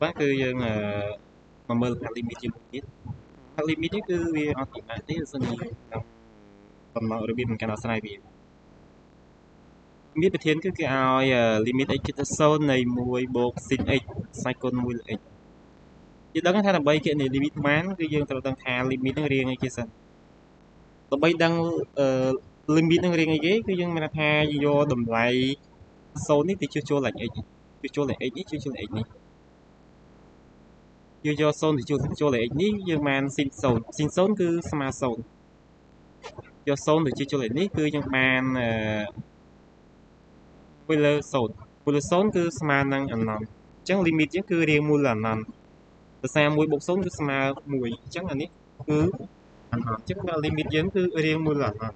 បាទគឺយើងមកមើលហាត់ limit ជាមួយទៀតហាត់ limit នេះគឺវាអត់ពិបាកទេបើសិនជាយើងកំណត់របៀបនៃការដោះស្រាយវាមានប្រធានគឺគេឲ្យ limit x ជិតទៅ0នៃ1បូក sin x ខ្សែគុណ1លើ x យើងដឹងថាដើម្បីគណនា limit បានគឺយើងត្រូវដឹងថា limit នឹងរាងអីគេសិនដើម្បីដឹង limit នឹងរាងអីគេគឺយើងមានថាយកតម្លៃ0នេះទៅជួសជុលឡើង x ជួសជុលឡើង x នេះជួសជុលឡើង x នេះយើងយក0ទៅជួសជុលឡើង x នេះយើងបាន sin 0 sin 0គឺស្មើ0យក0ទៅជួសជុល x នេះគឺយើងបាន1លើ0 1លើ0គឺស្មើនឹងអនន្តអញ្ចឹង limit យើងគឺរាង1លើអនន្តដោយសារ1បូក0គឺស្មើ1អញ្ចឹងអានេះគឺអនន្តអញ្ចឹង limit យើងគឺរាង1លើអនន្ត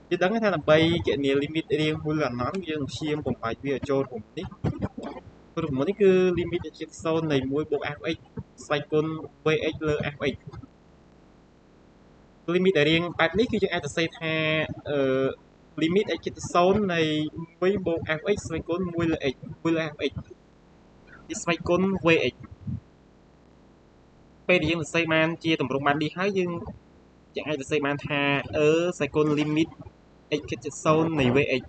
យើងដឹងថាដើម្បីគណនា limit រាង1លើអនន្តយើងព្យាយាមបំបែកវាឲ្យចូលរូបនេះរូបនេះគឺ limit ជា0នៃ1បូក fx ស្វ័យគុណ vx លើ fx limit ដែលរាងបែបនេះគឺយើងអាចសរសេរថាអឺ limit x ជិត0នៃ1បូក fx ស្វ័យគុណ1លើ x 1លើ fx នេះស្វ័យគុណ vx ពេលដែលយើងសរសេរបានជាទម្រង់បែបនេះហើយយើងអាចសរសេរបានថា e ស្វ័យគុណ limit x ជិត0នៃ vx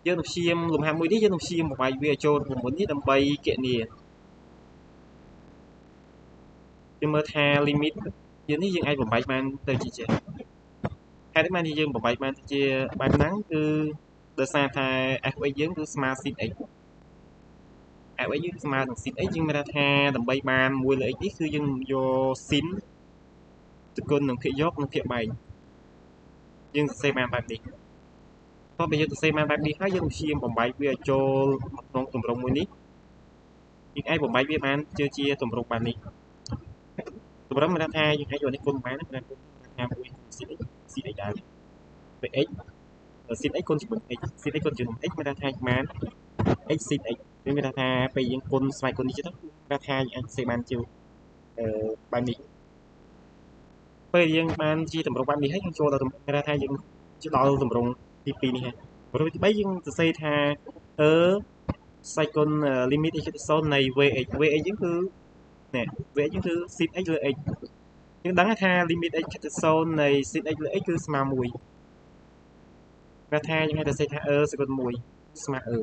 យើងនឹងព្យាយាមលំហាត់មួយនេះយើងនឹងព្យាយាមបំបែកវាឲ្យចូលរូបមន្តនេះដើម្បីគណនាយើងមើលថា limit យើងនេះយើងអាចបំបែកបានទៅជាចេះហេតុបានយើងបំបែកបានទៅជាបែបហ្នឹងគឺដោយសារថា fx យើងគឺស្មើ sin x fx យើងស្មើនឹង sin x យើងមានថាដើម្បីបាន1លើ x នេះគឺយើងយក sin ទៅគុណនឹងភាគយកនិងភាគបែងយើងសរសេរបានបែបនេះតោះបើយើងសរសេរបានបែបនេះហើយយើងព្យាយាមបំបែកវាឲ្យចូលក្នុងទម្រង់មួយនេះយើងអាចបំបែកវាបានជាទម្រង់បែបនេះទម្រង់មានថាយើងអាចយកនេះគុណបានណាគុណថា1 sin x sin x ដែរពេល x sin x គុណជាមួយ x sin x គុណជាមួយ x មានថាបាន x sin x វាមានថាពេលយើងគុណស្វ័យគុណនេះទៅមានថាយើងអាចសរសេរបានជាបែបនេះពេលយើងបានជាទម្រង់បែបនេះហើយយើងចូលដល់មានថាយើងដល់ទម្រង់ទី2នេះហើយទម្រង់ទី3យើងសរសេរថា e ស្វ័យគុណ limit x 0នៃ vx vx យើងគឺនេះ vx យើងគឺ sin x លើ x យើងដឹងថា limit x ជិត0នៃ sin x លើ x គឺស្មើ1គេថាយើងអាចសរសេរថា e ស្វ័យគុណ1ស្មើ e